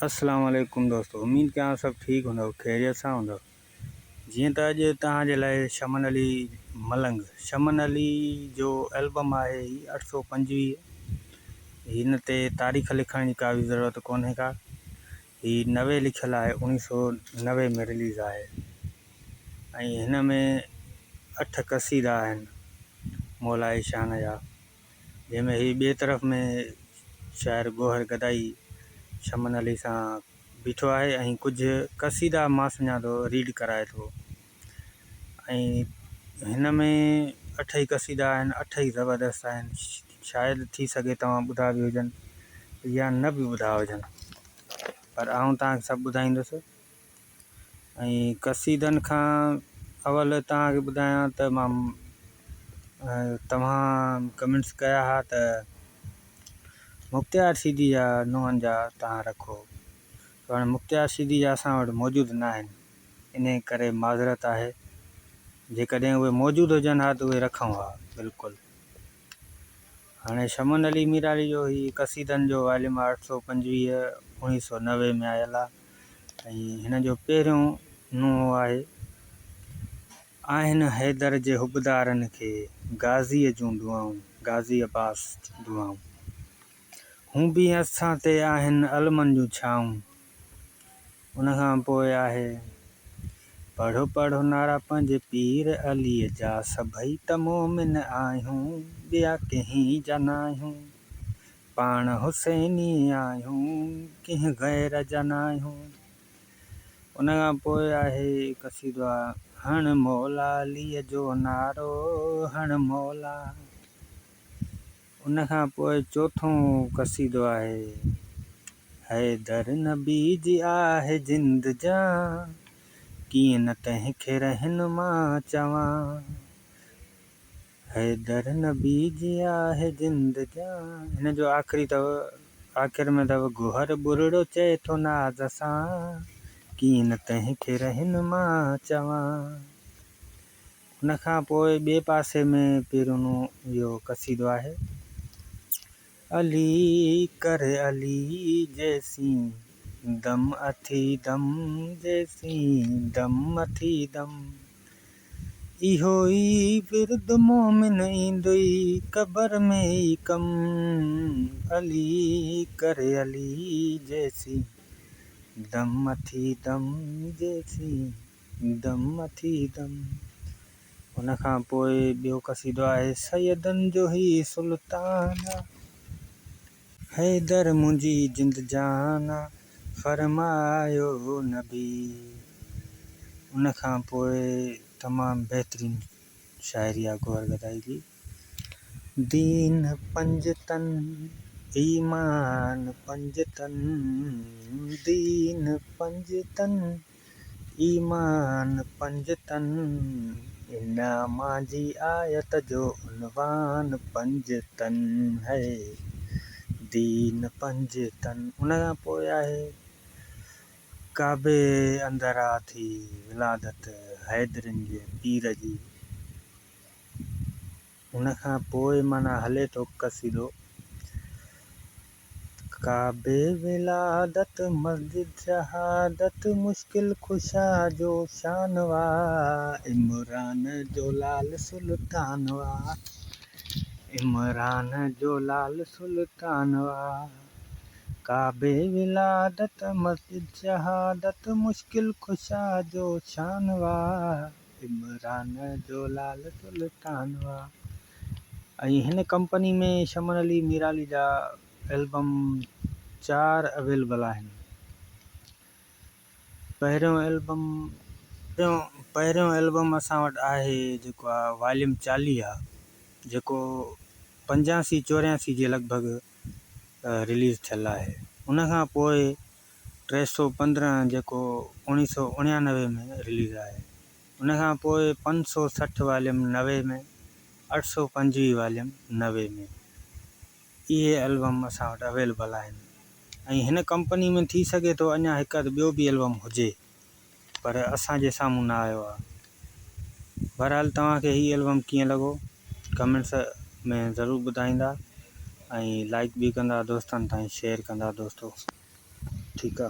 اسلام عليڪم دوستو اميد ڪيان سڀ ٺيڪ هوندؤ خيريت سان هوندؤ جيئن ته اڄ توهان جي لاء شمن علي ملنگ شمن علي جو البم آهي هي 825 هن تي تاريخ لکڻ جي ڪا به ضرورت ڪونهي ڪا هي 90 لکيل آهي 1990 ۾ رليز آهي ۽ هن ۾ اٺ قصيدا آهن مولائي شان جا جنهن ۾ هي ٻئي طرف ۾ شاعر گوهر گدائي شمن علي سان بيٺو آهي ۽ ڪجهه قصيدا مان سمجهان ٿو ريڊ ڪرائي ٿو ۽ هن ۾ اٺ ئي قصيدا آهن اٺ ئي زبردست آهن شايد ٿي سگهي توهان ٻڌا به هجن يا نه به ٻڌا هجن پر آئون توهان کي سڀ ٻڌائيندس. ۽ قصيدن کان اول توهان کي ٻڌايان ته مان توهان ڪمينٽس ڪيا ها ته مختيار سيدي جا نوحن جا توهان رکو ته هاڻي مختيار سيدي جا اسان وٽ موجود نه آهن انهي ڪري معذرت آهي جيڪڏهن اهي موجود هجن ها ته اهي رکون ها بلڪل هاڻي شمن علي ميرالي جو هي قصيدن جو واليوم 825 1990 ۾ آيل آهي ۽ هن جو پهريون نوحو آهي، آهن حيدر جي حبدارن کي غازيء جون دعائون، غازي عباس جون دعائون. هون به اسان تي آهن علمن جون ڇانئون. ان کان پوء آهي، پڙهو پڙهو نعرا پنهنجي پير عليء جا، سڀئي ته مومن آهيون، ٻيا ڪنهين جا ناهيون. پاڻ حسيني آهيون، ڪنهن غير جا ناهيون. ان کان پوء آهي قصيدو هڻ مولا عليء جو نعرو هڻ مولا. ان کان پوء چوٿون قصيدو آهي حيدر نبي جي آهي جند جان، ڪيئن نه تنهن کي رهنما چوان. حيدر نبي جي آهه جند جان. هن جو آخري اٿو آخر ۾ اٿو گوهر ٻرڙو چئي ٿو ناز سان ڪيئن نه تنهن کي رهنما چوان. ان کان پوء ٻئي پاسي ۾ پيرونو اهو قصيدو آهي. علي ڪر علي جيسين دم اٿي دم جيسين دم اٿي دم. اهو ئي ورد مومن ايندئي قبر ۾ ئي ڪم علي ڪر علي جيسين دم اٿي دم جيسين دم اٿي دم. ان کان پوء ٻيو قصيدو آهي سيدن جو هي سلطان آ. حيدر منهنجي جند جان آ، فرمايو نبي. ان کان پوء تمام بهترين شاعري آ گوهر گدائي جي. دين پنجتن، ايمان پنجتن، دين پنجتن. ايمان پنجتن، انعام جي آيت جو عنوان پنجتن هي، دين پنجتن. ان کان پوء آهي ڪعبي اندر آ ٿي ولادت حيدرين جي پير جي. ان کان پوء معنيٰ هلي ٿو قصيدو. ڪعبي ولادت مسجد شهادت مشڪل ڪشا جو شان وا عمران جو لال سلطان وا عمران جو لال سلطان وا ڪعبي ولادت مسجد شهادت مشڪل ڪشا جو شان وا عمران جو لال سلطان وا. ۽ هن ڪمپني ۾ شمن علي ميرالي جا البم چار اويلبل آهن. پهريون البم پهريون البم اسان وٽ آهي جيڪو آ واليوم 40 آ جيڪو 85 84 جي لڳ ڀڳ رليز ٿيل آهي. ان کان پوء 315 جيڪو 1989 ۾ رليز آهي. ان کان پوء 560 واليوم 90 ۾، 825 واليوم 90 ۾ اهي البم اسان وٽ اويلبل آهن ۽ هن ڪمپني ۾ ٿي سگهي ٿو اڃا هڪ اڌ ٻيو به البم هجي پر اسان جي سامهون نه آيو آهي. بهرحال توهان کي هي البم ڪيئن لڳو ڪمينٽس ۾ ضرور ٻڌائيندا ۽ لائيڪ به ڪندا دوستن تائين شيئر ڪندا دوستو. ٺيڪ آ.